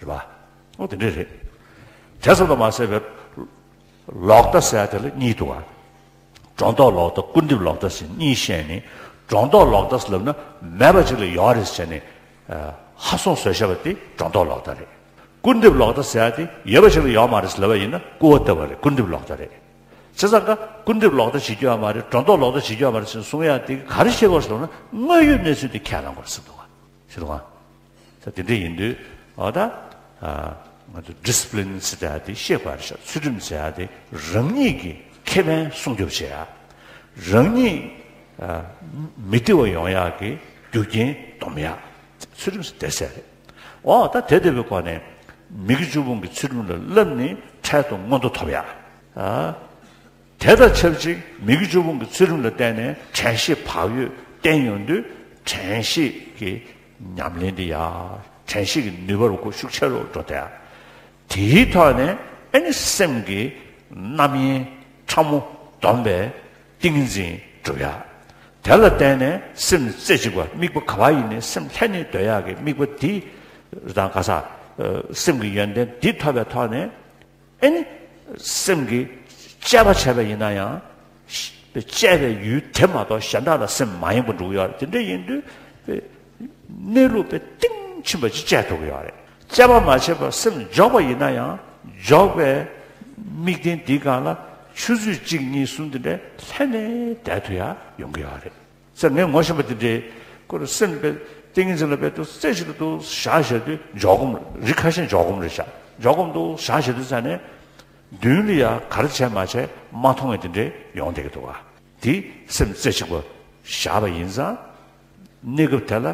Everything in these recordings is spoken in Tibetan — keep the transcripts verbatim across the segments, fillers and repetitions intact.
རེད་པ། ཨོ་དེ་འདྲས་རེད། དེ་ཙམ་དུ་མ་ཟད་པའི་ལོག་ལྟ་ཟེར་ཡ་དེ་ལ་གཉིས་འདུག་ག་སྒྲོ་འདོགས་ལོག་ལྟ་ཀུན་རྡིབ་ལོག་ལྟ་ཟེར་གཉིས་བཤད་ནས། སྒྲོ་འདོགས་ལོག་ལྟ་ཟེར་ལབ་ན་མེད་པ་ཅིག་ལ་ཡོད་རེད་ཟེར་ནས་ཧ་སོང་བཟོས་བཞག་པ་དེ་སྒྲོ་འདོགས་ལོག་ལྟ་རེད། ཀུན་རྡིབ་ལོག་ལྟ་ཟེར་ཡ་དེ་ཡོད་པ་ཅིག་ལ་ཡོད་མ་རེད་ཟེར་ལབ་པ་ཡིན་ན་སྐུར་བ་བཏབ་པ་རེད། ཀུན་རྡིབ་ལོག་ལྟ་རེད། བྱས་ཙང་ཀ་ཀུན་རྡིབ་ལོག་ལྟ་བྱེད་རྒྱུ་ཡོད་མ་རེད། སྒྲོ་འདོགས་ལོག་ལྟ་བྱེད་རྒྱུ་ཡོད་མ་རེད་ཟེར་གསུང་ཡ་དེ་ག་རེ་བཤད་དགོས་ཟེར་ན་དངོས་ཡོད་གནས་ཚུལ་དེ་ཁས་བླངས་དགོས་ཟེར་འདུག་ག་ཟེར་འདུག་ག་ས་དེ་འདྲ་ཡིན་དུས་ཨོ་ད་ང་ཚོ་ཌི་སི་པི་ལིན་ཟེར་ཡ་དེ་ཤེས་དགོས་རེད་ཤག་ཚུལ་ཁྲིམས་ཟེར་ཡ་དེ་རང་ཉིད་ཀྱི་ཁེ་ཕན་སྲུང་སྐྱོབ་བྱེད་ཡ། རང་ཉིད་མི་བདེ་བ་ཡོང་ཡག་གི་རྒྱུ་རྐྱེན་སྡོམ་ཡ། ཚུལ་ཁྲིམས་ཟེར་དེ་ཟེར་རེད། ཨོ་ད་དེ་བདེ་བའི་སྒོ་ནས་མི་དགེ་བཅུ་སྤོང་གི་ཚུལ་ཁྲིམས་ལ་བསླབས་ནས་འཕྲལ་དུ་མངོན་མཐོ་ཐོབ་ཡ། དེ་དང་ཆབས་ཅིག་མི་དགེ་བཅུ་སྤོང་གི་ཚུལ་ཁྲིམས་ལ་བརྟེན་ནས་དྲན་ཤེས་བག་ཡོད་བསྟེན་ཡོང་དུས་དྲན་ཤེས་ཀྱི་ཉམས་ལེན་འདི་ཡ། དྲན་ཤེས་ཀྱི་ནུས་པ་རུ་ཁོ་ཤུགས་ཆེ་རུ་འགྲོ་བསྡད། དེའི་ཐོག་ནས་ཨ་ནི་སེམས་ཀྱི་རྣམ་གཡེང་ཕྲ་མོ་སྡོམ་པའི་ཏིང་ངེ་འཛིན་སྒྲུབ་ཡ། དེ་ལ་བརྟེན་ནས་སེམས་རྩེ་གཅིག་པ་དམིགས་པ་ག་བ་ཡིན་ནའི་སེམས་ལྷན་ནེ་སྡོད་ཡག་གི་དམིགས་པ་འདི་དང་ག་ས་སེམས་ཀྱི་ཡོན་ཏན་འདི་ཐོབ་པའི་ཐོག་ནས། ཨེ་ནི། སེམས་ཀྱི་དཔྱད་པ་བྱས་པ་ཡིན་ན་ཡང་། དཔྱད་པའི་ཡུལ་དེ་མ་གཏོགས་གཞན་དག་ལ་སེམས་མ་ཡེངས་པ་འགྲོ་གི་ཡོད་རེད། དེ་འདྲ་ཡིན་དུས། གནས་ལུགས་དཔེ་གཏིང་ཕྱིན་པ་ཅིག་དཔྱད་ཐུབ་ཀྱི་ཡོད་རེད། དཔྱད་པ་མ་བྱས་པར་སེམས་འཇོག་པ་ཡིན་ན་ཡང་། འཇོག་པའི་དམིགས་རྟེན་འདིའི་སྒང་ལ་ཆུ་ཚོད་གཅིག་གཉིས་གསུམ་དེ་འདྲའི་ལྷན་ནེ་བསྡད་ཐུབ་ཡ་ཡོང་གི་ཡོད་རེད། ཟེར་ངས་ངོ་ཤེས་པ་དེ་འདྲའི་ཁོ་རང་སེམས་དཔེ་ཏིང་ངེ་འཛིན་ལ་དཔེ་ཏུ་རྩེ་གཅིག་ཏུ་བཞག་བཞག་དུས་འཇོག་སྒོམ་རི་ཁ་ཤས་འཇོག་སྒོམ་རེད་བཞག་འཇོག་སྒོམ་དུ་བཞག་བཞག་དུས་ཙ་ནས་མདུན་ལ་ཡ་ག་རེ་བྱས་མ་བྱས་མ་མཐོང་བའི་དེ་འདྲའི་ཡོང་བསྡད་ཀྱི་འདུག་ག་དེ་སེམས་རྩེ་གཅིག་པ་བཞག་པ་ཡིན་ཙང་གནས་སྐབས་དེ་ལ་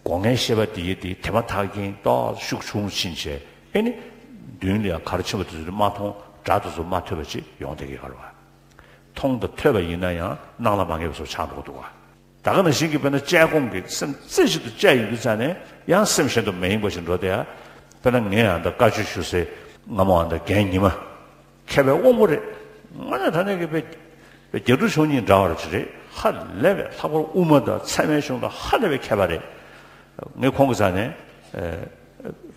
སྒོ་ལྔའི་ཤེས་པ་དེ་ཡི་དེ་དེ་མ་ཐག་རྐྱེན་ཏོག་ཤུགས་ཆུང་ཕྱིན་བྱས་ཨེ་ནི་མདུན་ལ་ཡ་ག་རེ་ཕྱིན་པ་དེ་ཚོ་མ་མཐོང་སྒྲ་དེ་ཚོ་མ་ཐོས་པ་ཅིག་ཡོང་བསྡད་ཀྱི་ཡོད་རེད་བ། མཐོང་དང་ཐོས་པ་ཡིན་ན་ཡང་སྣང་ལ་མ་ངེས་པ་སོགས་ཆགས་འགྲོ་གི་འདུག་ག་ད་ག་ནང་བཞིན་གྱི་དཔེར་ན་དཔྱད་སྒོམ་གྱི་སེམས་རྩེ་གཅིག་ཏུ་དཔྱད་ཡོང་དུས་ཙ་ནས་ཡང་སེམས་གཞན་དུ་མ་ཡེངས་པ་ཞིག་འགྲོ་བསྡད་ཡ། དཔེར་ན་ངས་ཨ་ད་བཀའ་ཆོས་ཞུ་སའི་སྔ་མོ་ཨ་ད་རྒན་ཉི་མ། མཁས་པའི་དབང་པོ་རེད། དངོས་གནས་དྲང་གནས་ཀྱི་དཔེ་དཔེ་རྒྱ་ཕྲུག་ཆུང་གཉིས་འདྲ་བ་རེད། ཧ་ལས་པའི་ལྷག་པར་དབུ་མ་དང་ཚད་མའི་གཞུང་དང་ཧ་ལས་པའི་མཁས་པ་རེད། ངས་ཁོང་གི་རྩ་ནས་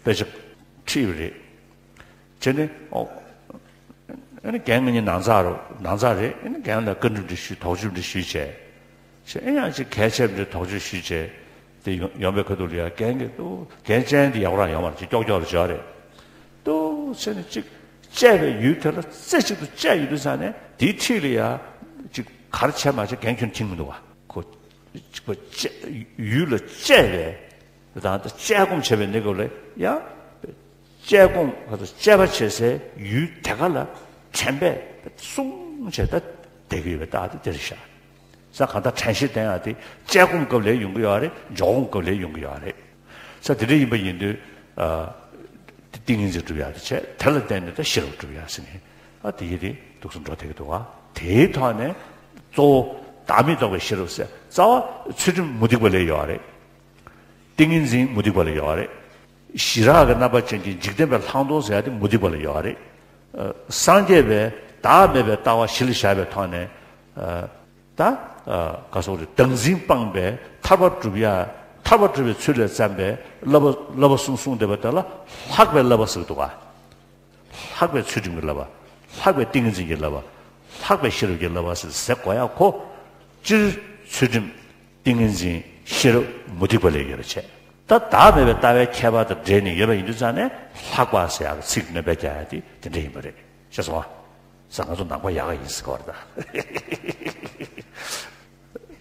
དཔེ་ཆ་ཁྲིད་པ་རེད། བྱས་ནས་ཨོ། ཨ་ནི་རྒན་ང་གཉིས་ནང་ཚགས་རུ་ནང་ཚགས་རེད། ཨ་ནི་རྒན་ལ་བཀའ་འདྲི་འདྲི་ཞུས་དོགས་གཅོད་འདྲི་ཞུས་བྱས། བྱས་ཨ་ཡང་ཅིག་གལ་ཆེ་བ་འདྲི་དོགས་གཅོད་ཞུས་བྱས། དེ་ཡོང་ཡོང་པའི་ཁ་ཐུག་ལ་ཡ་རྒན་གྱིས་ཏུ་རྒན་ཅན་དེ་ཡག་རང་ཡོང་བ་རེད། ཅིག་ཀྱོག་ཀྱོག་རུ་བྱས་རེད། ཏུ་བྱས་ནས་ཅིག་དཔྱད་པའི་ཡུལ་དེ་ལ་རྩེ་གཅིག་ཏུ་དཔྱད་ཡོང་དུས་ཙ་ནས་དེའི་འཁྲིས་ལ་ཡ་ཅིག་ག་རེ་བྱས་མ་བྱས་རྒན་ཁྱོན་ཁྱིམ་མི་འདུག་བ། ཁོ་ཅིག་པ་དཔྱད་ཡུལ་ལ་དཔྱད་པའི། དང་དཔྱད་སྒོམ་བྱེད་པའི་གནས་སྐབས་ལ་ཡང་། དཔྱད་སྒོམ་དཔྱད་པ་བྱེད་སའི་ཡུལ་དེ་ག་ལ་དྲན་པས་སྲུང་བྱས་ད་བསྡད་ཀྱི་ཡོད་པའི་རྟགས་དེ་འདིར་བཞག་ས་གང་ལྟར་དྲན་ཤེས་ལྡན་ཡག་དེ་དཔྱད་སྒོམ་སྐབས་ལ་ཡོང་གི་ཡོད་རེད། འཇོག་སྒོམ་སྐབས་ལ་ཡོང་གི་ཡོད་རེད། ས་དེ་འདྲ་ཡིན་པ་ཡིན་དུས། ཏིང་ངེ་འཛིན་སྒྲུབ་ཡག་དེ་བྱས་དེ་ལ་བརྟེན་ནས་ད་ཤེས་རབ་སྒྲུབ་ཡག་ཟེར་ནས་ཨ་དེ་ཡི་དེ་འདུག་སེ་འགྲོ་བསྡད་ཀྱི་འདུག་ག་དེའི་ཐོག་ནས་གཙོ་བོ་བདག་མེད་རྟོགས་པའི་ཤེས་རབ་ཟེར་རྩ་བ་ཚུལ་ཁྲིམས་མུ་སྟེགས་པ་ལ་ཡོད་རེད། ཏིང་ངེ་འཛིན་མུ་སྟེགས་པ་ལ་ཡོད་རེད། ཞི་རགས་ཀྱི་རྣམ་པ་ཅན་གྱི་འཇིག་རྟེན་པའི་ལྷག་མཐོང་ཟེར་ཡ་དེ་མུ་སྟེགས་པ་ལ་ཡོད་རེད། སངས་རྒྱས་པའི་བདག་མེད་པའི་ལྟ་བ་གཞི་ལ་བཞག་པའི་ཐོག་ནས། ད་ག་སོགས་རེད། བདག་འཛིན་སྤངས་པའི་ཐར་པ་སྒྲུབ་ཡ། ཐར་པ་སྒྲུབ་པའི་ཚུལ་ལས་བརྩམས་པའི་བསླབ་པ་བསླབ་པ་གསུམ་གསུངས་བསྡད་པ་དེ་ལ་ལྷག་པའི་བསླབ་པ་ཟེར་གྱི་འདུག་ག་ལྷག་པའི་ཚུལ་ཁྲིམས་ཀྱི་བསླབ་པ། ལྷག་པའི་ཏིང་ངེ་འཛིན་གྱི་བསླབ་པ། ལྷག་པའི་ཤེས་རབ་ཀྱི་བསླབ་པ་ཟེར་ཟེར་དགོས་ཡག་གོ། སྤྱིར་ཚུལ་ཁྲིམས་ཏིང་ངེ་འཛིན་ཤེས་རབ་མུ་སྟེགས་པ་ལ་ཡོད་པ་བྱས། ད་བདག་མེད་པའི་ལྟ་བའི་ཁྱད་པར་དང་འབྲེལ་ནས་ཡོད་པ་ཡིན་དུས་ཙང་ནས་ལྷག་པ་ཟེར་ཡག་གི་ཚིག་སྣོན་པ་རྒྱག་ཡག་དེ་དེ་འདྲ་ཡིན་པ་རེད། ཤེས་སོང་ང་། ས་ང་ཚོ་ནང་པ་ཡག་ག་ཡིན་ཟེར་གོ་རེད་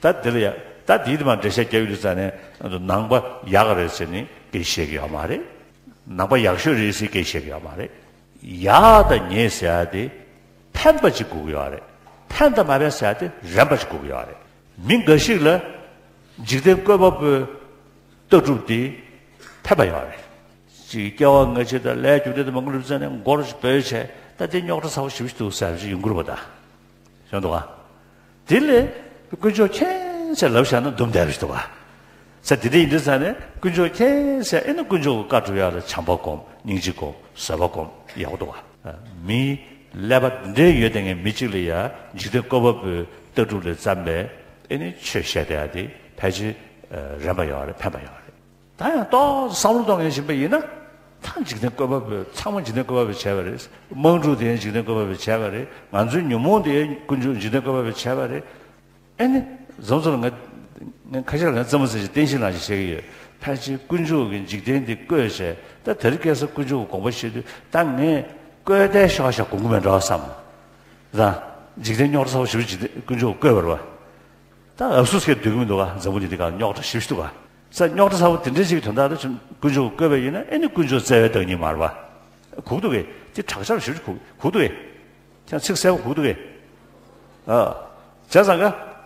ད། ད་འདི་ལ་ཡ། ད་འདིའི་དེ་མ་འགྲེལ་བཤད་རྒྱག་ཡོད་དུས་ཙང་ནས་ནང་པ་ཡག་ག་རེད་ཟེར་ནས་སྐད་བཤད་ཀྱི་ཡོད་མ་རེད། ནང་པ་ཡག་ཤོས་རེད་ཟེར་སྐད་བཤད་ཀྱི་ཡོད་མ་རེད། ཡག་དང་ཉེས་ཟེར་ཡ་དེ་ཕན་པ་ཅིག་དགོས་ཀྱི་ཡོད་རེད། ཕན་དང་མ་ཕན་ཟེར་ཡ་དེ་རན་པ་ཅིག་དགོས་ཀྱི་ཡོད་རེད། མི་འགའ་ཞིག་ལ་འཇིག་རྟེན་བཀོད་པ་པོའི་ལྟ་གྲུབ་དེ་ཕན་པ་ཡོད་རེད། ཅིག་སྐྱེ་བ་སྔ་ཕྱི་དང་ལས་རྒྱུ་འབྲས་དང་མ་འགྲུབ་ཙང་ནས་མགོ་རུ་སྦོས་བྱས་ད་དེ་རྙོག་དྲ་ཚ་བོ་ཞེ་པོ་ཞིག་འདུག་ཟེར་བ་ཞིག་ཡོང་གི་རེད་པ་ད། བྱུང་འདུག་ག་དེ་ལས་དཀོན་མཆོག་མཁྱེན་ཟེར་ལབ་བཞག་ན་འདུམ་བསྡད་པ་ཞིག་འདུག་ག་ས་དེ་འདྲ་ཡིན་དུས་ཙང་ནས་དཀོན་མཆོག་མཁྱེན་ཟེར་ཨེ་ན་དཀོན་མཆོག་གི་བཀའ་སྒྲུབ་ཡག་ལ་བྱམས་པ་སྒོམ། སྙིང་རྗེ་སྒོམ། བཟོད་པ་སྒོམ། ཡག་པོ་འདུག་ག་མིའི་ཀླད་པ་འདི་འདྲའི་ཡོད་བསྡད་མཁན་མི་གཅིག་ལ་ཡ་འཇིག་རྟེན་བཀོད་པ་པོའི་ལྟ་གྲུབ་ལས་བརྩམས་པའི་ཨེ་ནི་ཆོས་བཤད་བསྡད་ཡག་དེ་ཕལ་ཆེར་རན་པ་ཡོད་རེད། ཕན་པ་ཡོད་རེད། ད་ཡང་ཏོག་ཙམ་བསམ་བློ་གཏོང་མཁན་ཞིག་ཡིན་པ་ཡིན་ན། ད་འཇིག་རྟེན་བཀོད་པ་པོས་ཚང་མ་འཇིག་རྟེན་བཀོད་པ་པོས་བྱས་པ་རེད། དམངས་ཕྲུག་དེ་ཡང་འཇིག་རྟེན་བཀོད་པ་པོས་བྱས་པ་རེད། ང་ཚོའི་ཉོན་མོངས་དེ་ཡང་དཀོན་མཆོག་འཇིག་རྟེན་བཀོད་པ་པོས་བྱས་པ་རེད། ཨེ་ནི། འཛོམས་ཚོ་ལ་ང་ང་ཁ་ཤས་ལ་ང་རྩེད་མོ་རྩེ་ཞིག་བསྟན་བཤིག་ནང་བཞིན་བཤད་ཀྱི་ཡོད། ཕལ་ཆེར་དཀོན་མཆོག་གིས་འཇིག་རྟེན་འདི་བཀོད་བྱས། ད་དེ་རིང་ཁ་སང་དཀོན་མཆོག་གི་དགོངས་པ་བཞེས་དུས་ད་ངས་བཀོད་བསྡད་ཤོག་ཤོག་དགོངས་ཀྱི་མེད་འགྲོ་བསམ། ད་འཇིག་རྟེན་རྙོག་དྲ་ཚ་པོ་ཞེ་པོ་ཅིག་དཀོན་མཆོག་གིས་བཀོད་པ་རེད་པ། ད་ཨབ་སུ་སྐད་སྡོད་ཀྱི་མི་འདུག་ག་འཛམ་བུ་གླིང་འདི་ག་རྙོག་དྲ་ཞེ་པོ་ཅིག་འདུག་ག་ས་རྙོག་དྲ་ཚ་པོ་དེ་འདྲ་ཞིག་གི་དོན་དག་ཏུ་དཀོན་མཆོག་གིས་བཀོད་པ་ཡིན་ན། ཨེ་ནི་དཀོན་མཆོག་བརྩེ་བའི་བདག་ཉིད་མ་རེད་པ། གུག་འདུག་གས། དེ་དྲག་ཆར་ཞེ་པོ་ཅིག་གུག་གུག་འདུག་གས། ཀྱང་ཚིག་གསལ་པོ་གུག་འདུག་གས། ཨ། བྱས་ཙང་ཀ།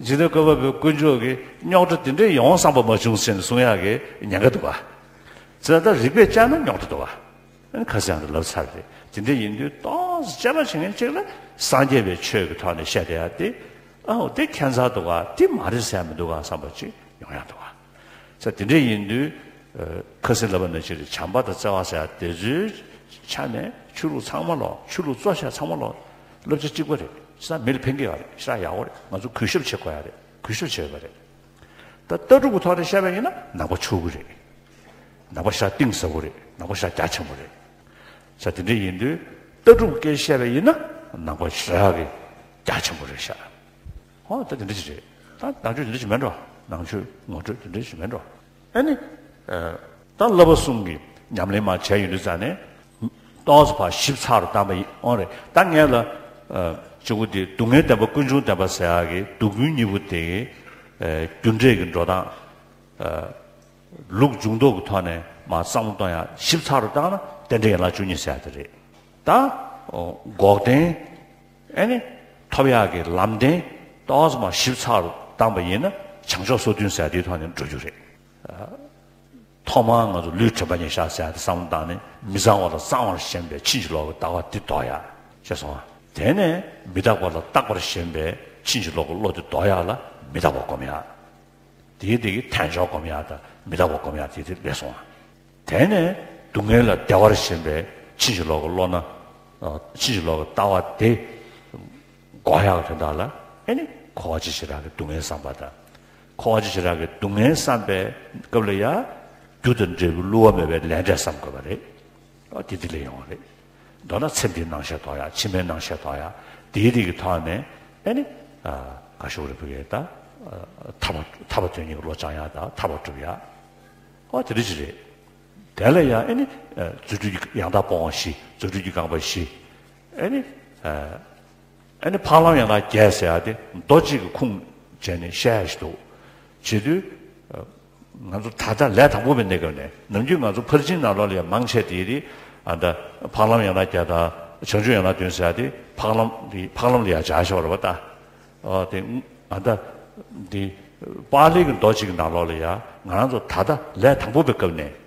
འཇིག་རྟེན་བཀོད་པ་པོའི་དཀོན་མཆོག་གིས་རྙོག་དྲ་དེ་འདྲ་ཡོང་བསམ་པ་མ་བྱུང་ཟེར་ནས་གསུང་ཡག་གི་ཉེན་ཁ་འདུག་ག་བྱས་ཙང་ད་རིགས་པས་དཔྱད་ན་རྙོག་དྲ་འདུག་ག་ཨ་ནི་ཁ་སང་ཡང་ལབ་ཚར་རེད། དེ་འདྲ་ཡིན་དུས་ཏོག་ཙམ་དཔྱད་པ་བྱེད་མཁན་གཅིག་ལ་སངས་རྒྱས་པའི་ཆོས་ཀྱི་ཐོག་ནས་བཤད་བསྡད་ཡག་དེ། ཨའོ་དེ་ཁྱད་མཚར་འདུག་ག་དེ་མ་རེད་ཟེར་ཡག་མི་འདུག་ག་བསམ་པ་ཅིག་ཡོང་ཡག་འདུག་ག་ས་དེ་འདྲ་ཡིན་དུས། ཨ། ཁ་སང་ལབ་པ་ནང་བཞིན་རེད། བྱམས་པ་དང་བརྩེ་བ་ཟེར་ཡག་དེ་ཚོའི་ཆ་ནས་ཆོས་ལུགས་ཚང་མ་ལོག་ཆོས་ལུགས་གཙོ་ཆེ་ཚང་མ་ལོག་བསླབ་བྱ་གཅིག་པ་རེད། ཤ་མི་ལ་ཕན་གྱི་ཡོད་རེད། ཤ་ཡག་པོ་རེད། ང་ཚོ་གུས་ཞབས་བྱེད་དགོས་ཡག་རེད། གུས་ཞབས་བྱེད་དགོས་རེད། ད་ལྟ་གྲུབ་ཀྱི་ཐོག་ནས་བཤད་པ་ཡིན་ན་ནང་པ་ཕྱུག་པོ་རེད། ནང་པ་ཤ་གཏིང་ཟབ་པོ་རེད། ནང་པ་ཤ་རྒྱ་ཆེན་པོ་རེད། ས་དེ་འདྲ་ཡིན་དུས་ལྟ་གྲུབ་སྐད་བཤད་པ་ཡིན་ན་ནང་པ་ཞེ་དྲག་གི་རྒྱ་ཆེན་པོ་རེད་ཤག་ཧོ་ད་དེ་འདྲ་ཞིག་རེད། ད་ནང་ཆོས་དེ་འདྲ་ཞིག་མེད་འགྲོ། ནང་ཆོས་ངོ་སྤྲོད་དེ་འདྲ་ཞིག་མེད་འགྲོ། ཨ་ནི། ཨ། ད་བསླབ་པ་གསུམ་གྱི་ཉམས་ལེན་མར་བྱས་ཡོང་དུས་ཙང་ནས། ཏོག་ཙམ་ཕར་ཞིབ་ཚགས་རུ་བཏང་པ་ཡིན་འོང་རེད། ད་ངས་ལ། ཨ། གཅིག་པོ་དེ་སྡུག་བསྔལ་བདེན་པ་ཀུན་འབྱུང་བདེན་པ་ཟེར་ཡག་གི་སྡུག་ཀུན་གཉིས་པོ་དེ། ཨ། རྒྱུ་འབྲས་ཀྱི་འགྲོ་སྟངས། ཨ། ལུགས་འབྱུང་ལྡོག་གི་ཐོག་ནས་མར་བསམ་བློ་གཏོང་ཡག་ཞིབ་ཚགས་རུ་བཏང་ན་རྟེན་འབྲེལ་ཡན་ལག་བཅུ་གཉིས་ཟེར་ཡག་དེ་རེད། ད། འགོག་བདེན། ཨེ་ནི། ཐོབ་ཡག་གི་ལམ་བདེན་ཏོག་ཙམ་མར་ཞིབ་ཚགས་རུ་བཏང་པ་ཡིན་ན་བྱང་ཕྱོགས་སོ་བདུན་ཟེར་ཡག་དེའི་ཐོག་ནས་འགྲོ་རྒྱུ་རེད། ཐོག་མར་ང་ཚོ་ལུས་དྲན་པ་ཉེར་བཞག་ཟེར་ཡག་དེ་བསམ་བློ་བཏང་ནས་མི་གཙང་བ་ལ་གཙང་བར་ཞེན་པའི་ཕྱིན་ཅི་ལོག་གི་ལྟ་བ་དེ་ལྡོག་ཡག་ཅེས་སོང་བ། དེ་ནས་མི་རྟག་པ་ལ་རྟག་པར་ཞེན་པའི་ཕྱིན་ཅི་ལོག་གི་བློ་དེ་ལྡོག་ཡག་ལ་མི་རྟག་པ་སྒོམ་ཡག་དེའི་དེ་གི་དལ་འབྱོར་སྒོམ་ཡག་དང་མི་རྟག་པ་སྒོམ་ཡག་དེ་དེ་ལས་སོང་བ། དེ་ནས་སྡུག་བསྔལ་ལ་བདེ་བར་ཞེན་པའི་ཕྱིན་ཅི་ལོག་གི་བློ་ན། ཨ། ཕྱིན་ཅི་ལོག་གི་ལྟ་བ་དེ་འགོག་ཡག་དོན་དག་ལ་ཨེ་ནི་འཁོར་བ་སྤྱི་བྱེ་བྲག་གི་སྡུག་བསྔལ་བསམ་པ་དང་། འཁོར་བ་སྤྱི་བྱེ་བྲག་གི་སྡུག་བསྔལ་བསམ་པའི་སྐབས་ལ་ཡང་རྒྱུ་དང་འབྲས་བུ་བསླུ་བ་མེད་པའི་ལས་འབྲས་བསམ་དགོས་པ་རེད། ཨ། དེ་དེ་ལས་ཡོང་བ་རེད། མདོར་ན་ཚེ་འདིའི་སྣང་ཤས་ལྡོག་ཡག་ཕྱི་མའི་སྣང་ཤས་ལྡོག་ཡག་དེའི་རིགས་ཀྱི་ཐོག་ནས་ཨེ་ནི། ཨ། ག་ཞུ་རེད་བུ་གས་ད། ཨ། ཐར་པ་ཐར་པ་དོན་གཉེར་གྱི་བློ་སྦྱང་ཡག་དང་ཐར་པ་སྒྲུབ་ཡག་ཨོ་དེ་འདྲ་ཅིག་རེད། དེ་ལ་ཡང་ཨེ་ནི། ཨ། རྫུ་འཕྲུལ་གྱི་ཡང་དག་སྤོང་བ་བཞི། རྫུ་འཕྲུལ་གྱི་རྐང་པ་བཞི། ཨེ་ནི། ཨ། ཨེ་ནི་འཕགས་ལམ་ཡན་ལག་བརྒྱད་ཟེར་ཡག་དེ་མདོ་གཅིག་གི་ཁུངས་བྱས་ནས་བཤད་ཡག་ཞིག་འདུག་བྱེད་དུས། ཨ། ང་ཚོ་ད་ལྟ་ལས་དང་པོ་པའི་གནས་སྐབས་ནས་ནམ་རྒྱུན་ང་ཚོ་ཕར་ཕྱིན་ནང་ལོགས་ལ་ཡང་མང་ཆེ་དེ་རེད། ཨ། ད་འཕགས་ལམ་ཡན་ལག་བརྒྱད་དང་བྱང་ཆུབ་ཡན་ལག་བདུན་ཟེར་ཡག་དེ་འཕགས་ལམ་དེ་འཕགས་ལམ་ལ་ཡང་སྦྱར་ཤོར་བ་རེད་པ་ད། ཨ། དེ། ཨ། ད། འདི། པཱ་ལི་གི་མདོ་གཅིག་གི་ནང་ལོགས་ལ་ཡང་ང་རང་ཚོ་ད་ལྟ་ལས་དང་པོ་པའི་སྐབས་ནས།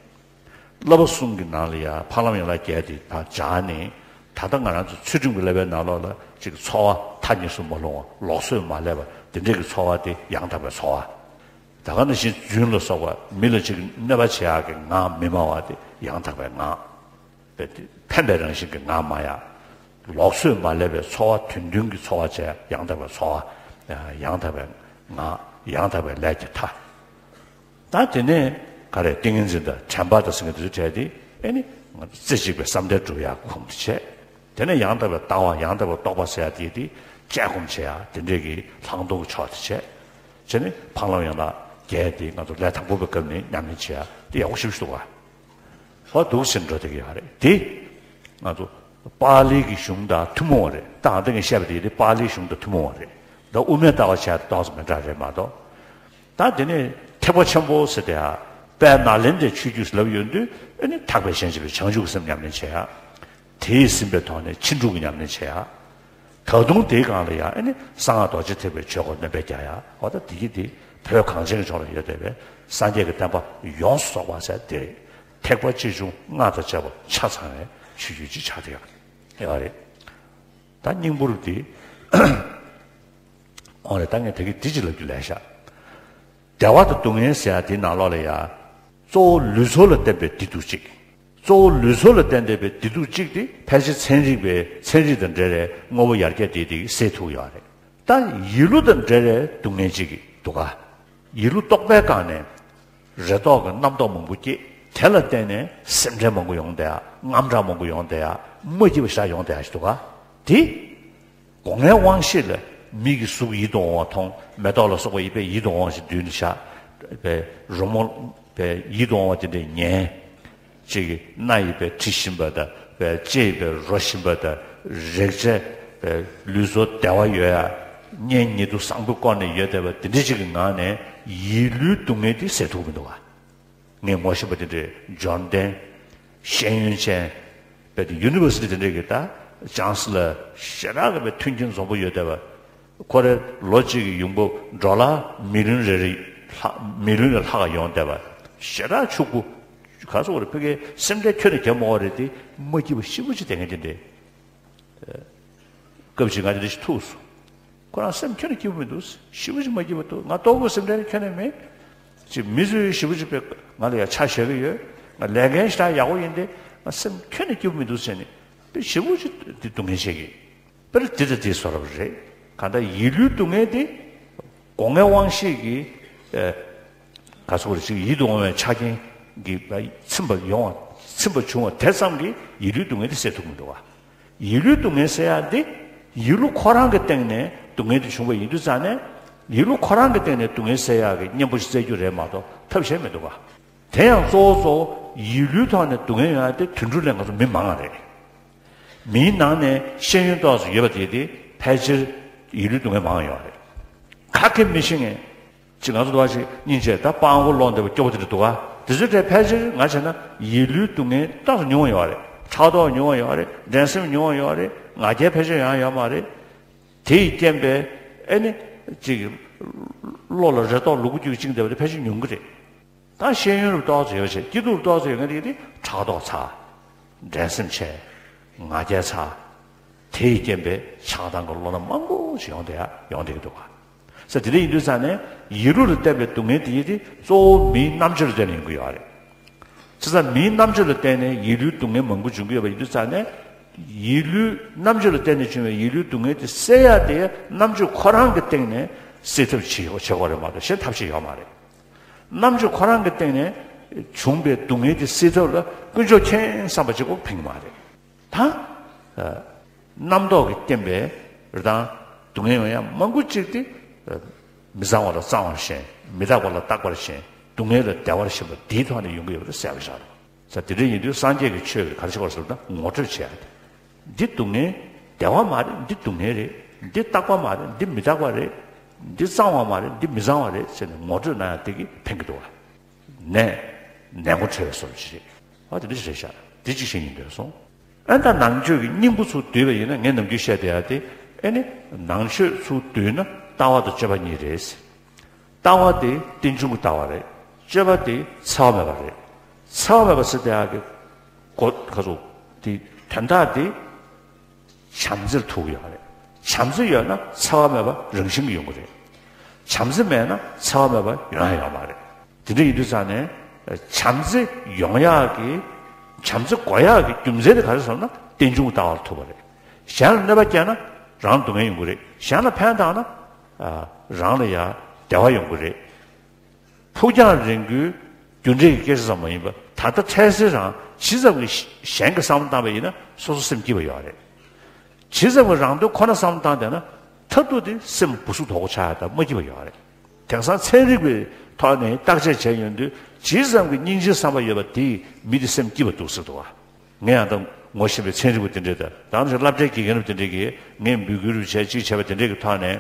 བསླབ་པ་གསུམ་གྱི་ནང་ལ་ཡང་འཕགས་ལམ་ཡན་ལག་བརྒྱད་དེ་ཕར་སྦྱར་ནས། ད་ལྟ་ང་རང་ཚོ་ཚུལ་ཁྲིམས་ཀྱི་བསླབ་པའི་ནང་ལོགས་ལ་ཅིག་འཚོ་བ་མཐའ་གཉིས་སུ་མ་ལྷུང་བ། ལོགས་སུ་མ་སླེབས་པ་དེ་འདྲའི་གི་འཚོ་བ་དེ་ཡང་དག་པའི་འཚོ་བ། ད་ག་ནང་བཞིན་རྫུན་ལ་སོགས་པ་མི་ལ་ཅིག་གནོད་པ་བྱེད་ཡག་གི་ངག་མི་སྨྲ་བ་དེ་ཡང་དག་པའི་ངག་ཕན་པའི་རང་བཞིན་གྱི་ངག་སྨྲ་ཡག་ལོགས་སུ་མ་སླེབས་པའི་འཚོ་བ་དོན་མཐུན་གྱི་འཚོ་བ་བྱས་ཡང་དག་པའི་འཚོ་བ། ཡང་དག་པའི་ངག་ཡང་དག་པའི་ལས་ཀྱི་མཐའ། ད་དེ་ནས་ག་རེ་ཏིང་ངེ་འཛིན་དང་དྲན་པ་དང་ཟེར་མཁན་དེ་ཚོ་བྲལ་ཏེ་ཨེ་ནི་ང་ཚོ་རྩེ་གཅིག་པའི་བསམ་གཏན་སྒྲུབ་ཡག་ཁུངས་དེ་བྱས། དེ་ནས་ཡང་དག་པའི་ལྟ་བ་ཡང་དག་པའི་རྟོགས་པ་ཟེར་ཡག་དེ་དེ་དཔྱད་སྒོམ་བྱེད་ཡག་དེ་འདྲས་ཀྱི་ལྷག་མཐོང་གི་ཕྱོགས་དེ་བྱས། བྱས་ནས་འཕགས་ལམ་ཡན་ལག་བརྒྱད་དེ་ང་ཚོ་ལས་དང་པོ་པའི་སྐབས་ནས་ཉམས་ལེན་བྱེད་ཡག་དེ་ཡག་པོ་ཞེ་པོ་ཞིག་འདུག་ག་ཧོ་འདུག་ཟེར་འགྲོ་བསྡད་ཀྱི་ཡོད་རེད་དེ། ང་ཚོ་པཱ་ལི་གི་གཞུང་དང་ཐུན་མོང་བ་རེད། ད་ཨ་ད་ངས་བཤད་པ་དེ་དེ་པཱ་ལིའི་གཞུང་དང་ཐུན་མོང་བ་རེད། ད་དབུ་མའི་ལྟ་བ་བྱས་ཏོག་ཙམ་མི་འདྲ་རེད་མ་གཏོགས། ད་དེ་ནས་ཐེག་པ་ཆེན་པོ་ཟེར་དེ་ཡ་དཔལ་ནཱ་ལེནྡྲའི་ཆོས་བརྒྱུད་ལབ་ཡོང་དུས་ཨེ་ནི་ཐེག་པའི་ཞེན་བྱེད་པའི་བྱང་ཆུབ་ཀྱི་སེམས་ཉམས་ལེན་བྱེད་ཡ། དེས་ཟིན་པའི་ཐོག་ནས་ཕྱིན་དྲུག་གི་ཉམས་ལེན་བྱེད་ཡ། ད་དུང་དེའི་སྒང་ལ་ཡ་ཨེ་ནི་གསང་སྔགས་རྡོ་རྗེ་ཐེག་པའི་ཆོས་སྐོར་སྣོན་པ་རྒྱག་ཡ། འོ་ད་དེ་གི་དེ་བོད་གངས་ཅན་གྱི་ལྗོངས་ལ་ཡོད་བསྡད་པའི་སངས་རྒྱས་ཀྱི་བསྟན་པ་ཡོངས་སུ་རྫོགས་པ་ཟེར་དེ་རེད། ཐེག་པ་ཆེ་ཆུང་སྔགས་དང་བཅས་པ་ཆ་ཚང་བའི་ཆོས་བརྒྱུད་ཅིག་ཆགས་བསྡད་ཡོད་རེད། ད་སྙིང་པོ་རུ་དེ། འོ་རེད། ད་ངས་ད་གིན་འདི་ཅིག་ལབ་རྒྱུ་ལས་ཤག་བདེ་བ་དང་སྡུག་བསྔལ་ཟེར་ཡ་དེའི་ནང་ལོགས་ལ་ཡ། གཙོ་བོ་ལུས་ཚོར་ལ་བརྟེན་པའི་བདེ་སྡུག་གཅིག་གཙོ་བོ་ལུས་ཚོར་ལ་བརྟེན་བསྡད་པའི་བདེ་སྡུག་གཅིག་དེ་ཕལ་ཆེར་ཚན་རིག་པའི་ཚན་རིག་དང་འབྲེལ་བའི་དངོས་པོ་ཡར་རྒྱས་དེ་དེ་སེལ་ཐུབ་ཡོད་རེད། ད་ཡིད་བློ་དང་འབྲེལ་བའི་སྡུག་བསྔལ་གཅིག་འདུག་ག་ཡིད་བློ་རྟོག་པའི་སྒང་ནས་རེ་དོགས་ཀྱི་རྣམ་རྟོག་མང་པོ་སྐྱེས། དེ་ལ་བརྟེན་ནས་སེམས་ཁྲལ་མང་པོ་ཡོང་བསྡད་ཡ། དངངས་སྐྲག་མང་པོ་ཡོང་བསྡད་ཡ། མ་སྐྱིད་པ་ཞེ་དྲག་ཡོང་བསྡད་ཡ་ཞིག་འདུག་ག་དེ། སྒོ་ལྔའི་དབང་ཤེས་ལ་མིག་གིས་གཟུགས་ཡིད་དུ་འོང་བ་མཐོང་། མེ་ཏོག་ལ་སོགས་པ་ཡིས་པའི་ཡིད་དུ་འོང་བ་ཞིག་མདུན་དུ་བཞག་པའི་རོལ་མོ་པའི་ཡིད་དུ་འོང་བ་དེ་འདྲས་ཉན། གཅིག་གིས་སྣ་ཡིས་པའི་དྲི་ཞིམ་པ་དང་པའི་ལྕེ་ཡིས་པའི་རོ་ཞིམ་པ་དང་། རེག་བྱ་པའི་ལུས་སྲོག་བདེ་བ་ཡོད་ཡ། གཉེན་ཉེ་དུ་བཟང་པོའི་སྐོར་ནས་ཡོད་བསྡད་པ་དེ་འདྲས་ཅིག་གི་ངང་ནས་ཡིད་ལུས་སྡུག་བསྔལ་དེ་སེལ་ཐུབ་མི་འདུག་ག་ངས་ངོ་ཤེས་པ་དེ་འདྲའི་འབྱོར་ལྡན་ཤེས་ཡོན་ཅན་པའི་དེ་ཡུ་ནི་ཝར་སི་ཊི་དེ་འདྲའི་གི་ད་ཅང་སི་ལར་ཞེ་དྲག་གི་པའི་མཐུན་རྐྱེན་འཛོམས་པོ་ཡོད་བསྡད་པ། ཁོ་རེ་ལོ་གཅིག་གི་ཡོང་འབབ་ཌོ་ལར་མི་ལི་ཡོན་རེ་རེ་ལྷག་མི་ལི་ཡོན་ལས་ལྷག་ག་ཡོང་བསྡད་པ། ཞེ་དྲག་ཕྱུག་པོ། ག་སོགས་རེ་ཕ་གིའི་སེམས་ཁྲལ་ཁྱོན་ནས་རྒྱབ་མ་འོག་རེད་དེ། མ་སྐྱིད་པ་ཞེ་པོ་ཅིག་དེ་ངས་དེ་འདྲའི་སྐབས་ཅིག་ང་དེ་འདྲ་ཞིག་ཐུག་སོང་། ཁོ་རང་སེམས་ཁྱོན་ནས་སྐྱིད་པོ་མི་འདུག་ཞེ་པོ་ཅིག་མ་སྐྱིད་པ་འདུག་ང་ལྟོ་གོས་སེམས་ཁྲལ་ཁྱོན་ནས་མེད། ཅིག་མི་ཚོས་ཞེ་པོ་ཅིག་པའི་ང་ལ་ཡ་ཆ་བཞག་གི་ཡོད། ང་ལས་འགན་ཞེ་དྲག་ཡག་པོ་ཡིན་ཏེ། ང་སེམས་ཁྱོན་ནས་སྐྱིད་པོ་མི་འདུག་ཟེར་ནས་དཔེ་ཞེ་པོ་ཅིག་དེ་སྡུག་བསྔལ་བྱེད་ཀྱི། དཔེར་འདི་དང་དེའི་བཟོ་འདྲ་རེད། གང་ལྟར་ཡིད་ལུས་སྡུག་བསྔལ་དེ་སྒོ་ལྔའི་དབང་ཤེས་ཀྱིས་ཨ་ག་ཚོད་རེ་ཅིག་ཡིད་དུ་འོང་བའི་ཆ་རྐྱེན་གྱིས་ཚིམ་པ་ཡོང་བ། ཚིམ་པ་བྱུང་བ་དེ་ཙམ་གྱིས་ཡིད་ལུས་སྡུག་བསྔལ་དེ་སེལ་ཐུབ་མི་འདུག་བ། ཡིད་ལུས་སྡུག་བསྔལ་སེལ་ཡག་འདི་ཡིད་བློ་ཁོ་རང་གི་སྟེང་ནས་སྡུག་བསྔལ་དེ་བྱུང་བ་ཡིན་དུས་ཙང་ནས། ཡིད་བློ་ཁོ་རང་གི་སྟེང་ནས་སྡུག་བསྔལ་སེལ་ཡག་གི་གཉེན་པོ་ཞིག་བཙལ་རྒྱུ་རེད་མ་གཏོགས་ཐབས་གཞན་མི་འདུག་ག་དེ་ཡང་གཙོ་བོ་གཙོ་བོ་ཡིད་ལུས་ཐོག་ནས་སྡུག་བསྔལ་ཡོང་ཡག་དེ་དུད་འགྲོ་ལས་ང་ཚོ་མི་མང་བ་རེད། མིའི་ནང་ནས་ཤེས་ཡོན་ཏོག་ཙམ་ཡོད་པ་དེ་དེ་ཕལ་ཆེར་ཡིད་ལུས་སྡུག་བསྔལ་མང་ཡོད་རེད། ཁ་སྐད་མི་ཤེས་མཁན་ཅིག་ང་ཚོ་འདྲ་བ་ཞིག་སྙིང་རྗེ་ད་སྤྲང་པོ་ལོག་འདེབས་པ་སྐྱོ་པོ་དེ་འདྲ་འདུག་ག་དེ་ཚོའི་གྲས་ཕལ་ཆེར་ང་བྱས་ན་ཡིད་ལུས་སྡུག་བསྔལ་ཏོག་ཙམ་ཉུང་བ་ཡོད་རེད། ཕྲག་དོག་ཉུང་བ་ཡོད་རེད། འགྲན་སེམས་ཉུང་བ་ཡོད་རེད། ང་རྒྱལ་ཕལ་ཆེར་ཡང་ཡོད་མ་རེད། དེ་ཡི་རྐྱེན་པས་ཨེ་ནི་ཅིག་བློ་ལ་རེ་དོགས་ལུ་གུ་རྒྱུད་བཅིངས་བསྡད་པ་དེ་ཕལ་ཆེར་ཉུང་གི་རེད། ད་ཤེས་ཡོན་རུ་ཏོག་ཙམ་ཡོད་ཆེ། སྐྱིད་སྡུག་རུ་ཏོག་ཙམ་ཡོད་མཁན་དེ་དེ་ཕྲག་དོག་ཚ། འགྲན་སེམས་ཆེ། ང་རྒྱལ་ཚ། དེ་ཡི་རྐྱེན་པས་ཆགས་སྡང་གི་བློ་སྣ་མང་པོ་ཞིག་ཡོང་བསྡད་ཡ་ཡོང་བསྡད་ཀྱི་འདུག་ག་ས་དེ་འདྲ་ཡིན་དུས་ཙང་ནས་ཡིད་བློ་ལ་བརྟེན་པའི་སྡུག་བསྔལ་དེ་ཡི་དེ་གཙོ་བོ་མིའི་རྣམ་དཔྱོད་ལ་བརྟེན་ནས་ཡོང་གི་ཡོད་རེད། བྱས་ཙང་མིའི་རྣམ་དཔྱོད་ལ་བརྟེན་ནས་ཡིད་བློའི་སྡུག་བསྔལ་མང་པོ་འབྱུང་གི་ཡོད་པ་ཡིན་དུས་ཙང་ནས། ཡིད་བློའི་རྣམ་དཔྱོད་ལ་བརྟེན་ནས་བྱུང་བའི་ཡིད་བློའི་སྡུག་བསྔལ་དེ་སེལ་ཡ་དེ་རྣམ་དཔྱོད་ཁོ་རང་གི་སྟེང་ནས་སེལ་ཐབས་བྱེད་བྱེད་དགོས་རེད་མ་གཏོགས་གཞན་ཐབས་ཤེས་ཡོད་མ་རེད། རྣམ་དཔྱོད་ཁོ་རང་གི་སྟེང་ནས་བྱུང་བའི་སྡུག་བསྔལ་དེ་སེལ་ཐབས་ལ་དཀོན་མཆོག་མཁྱེན་བསམ་པ་གཅིག་པོ་ཕན་གྱི་མ་རེད། ད་ཨ་རྣམ་རྟོག་གིས་བརྟེན་པའི་རེ་དང་སྡུག་བསྔལ་ཡོང་ཡ་མང་པོ་གཅིག་དེ་ཨ་མི་གཙང་བ་ལ་གཙང་བར་ཞེན། མི་རྟག་པ་ལ་རྟག་པར་ཞེན། སྡུག་བསྔལ་ལ་བདེ་བར་ཞེན་པ་འདིའི་ཐོག་ནས་ཡོང་གི་ཡོད་པ་དེ་གསལ་པོ་ཆགས་འདུག་ས་དེ་འདྲ་ཡིན་དུས་སངས་རྒྱས་ཀྱི་ཆོས་ཀྱིས་ག་རེ་བྱེད་པ་རེད་ཟེར་ན་ངོ་སྤྲོད་བྱེད་ཡ་དེ། འདི་སྡུག་བསྔལ་བདེ་བ་མ་རེད། འདི་སྡུག་བསྔལ་རེད། འདི་རྟག་པ་མ་རེད། འདི་མི་རྟག་པ་རེད། འདི་གཙང་བ་མ་རེད། འདི་མི་གཙང་བ་རེད་ཟེར་ནས་ངོ་སྤྲོད་གནང་ཡ་དེ་གིས་ཕན་གྱི་འདུག་བ། ནད་ནད་མགོ་འཕྲོད་པའི་བཟོ་འདྲ་ཞིག་རེད། ཨ་དེ་འདྲ་ཞིག་རེད་ཤག་དེ་གཅིག་བཤད་སྙིང་འདོད་སོང་། ཨ་ད་ནང་ཆོས་ཀྱི་སྙིང་པོ་ཚུར་བསྡུས་པ་ཡིན་ན། ངས་ནམ་རྒྱུན་བཤད་བསྡད་ཡ་དེ་ཨེ་ནི། ནང་ཆོས་ཚུར་བསྡུས་ན་ལྟ་བ་དང་སྤྱོད་པ་གཉིས་རེད། ལྟ་བ་དེ་རྟེན་འབྱུང་གི་ལྟ་བ་རེད། སྤྱོད་པ་དེ་འཚེ་བ་མེད་པ་རེད། འཚེ་བ་མེད་པ་ཟེར་བསྡད་ཡ་གི་གོ་ག་ཚོད་དེ་དོན་དག་དེ། བྱམས་བརྩེར་ཐུག་ཡོད་རེད། བྱམས་བརྩེ་ཡོད་ན་འཚེ་བ་མེད་པ་རང་བཞིན་གྱིས་ཡོང་གི་རེད། བྱམས་བརྩེ་མེད་ན་འཚེ་བ་མེད་པ་ཡོང་ཡ་ཡོད་མ་རེད། དེ་འདྲ་ཡིན་དུས་ཙང་ནས་བྱམས་བརྩེ་ཡོང་ཡག་གི་བྱམས་བརྩེ་དགོས་ཡག་གི་རྒྱུ་མཚན་དེ་ག་རེ་ཟེར་ན་རྟེན་འབྱུང་ལྟ་བར་ཐུག་པ་རེད། གཞན་ལ་གནོད་པ་བསྐྱལ་ན་རང་སྡུག་བསྔལ་ཡོང་གི་རེད། གཞན་ལ་ཕན་བཏགས་ན་རང་ལ་ཡ་བདེ་བ་ཡོང་གི་རེད། ཕུགས་རྒྱང་རིང་པོའི་རྒྱུ་འབྲས་ཀྱི་སྐད་ཆ་ཙམ་མ་ཡིན་པར། ད་ལྟ་འཕྲལ་སེལ་རང་ཇི་ཙམ་གྱིས་གཞན་གྱི་བསམ་བློ་བཏང་བ་ཡིན་ན་སོ་སོ་སེམས་སྐྱིད་པ་ཡོད་རེད། ཇི་ཙམ་གྱིས་རང་དོན་ཁོ་ན་བསམ་བློ་བཏང་བསྡད་ན་མཐར་ཐུག་དེ་སེམས་སྦུ་སུབ་དོག་པོ་ཆགས་ཡ་དང་མ་སྐྱིད་པ་ཡོད་རེད། དེང་སང་ཚན་རིག་པའི་ཐོག་ནས་བརྟག་དཔྱད་བྱས་ཡོང་དུས་ཇི་ཙམ་གྱིས་སྙིང་རྗེའི་བསམ་པ་ཡོད་པ་དེས་མི་དེ་སེམས་སྐྱིད་པ་འདུག་ཟེར་འདུག་བ། ངས་ཡང་དང་ངོ་ཤེས་པའི་ཚན་རིག་པ་དེ་འདྲས་དང་། ད་ནི་བསླབ་གྲྭའི་དགེ་རྒན་རབས་དེ་འདྲས་ཀྱིས་ངས་འབོད་སྐུལ་རུ་བྱས་གཅིག་བྱས་པ་དེ་འདྲས་ཀྱི་ཐོག་ནས་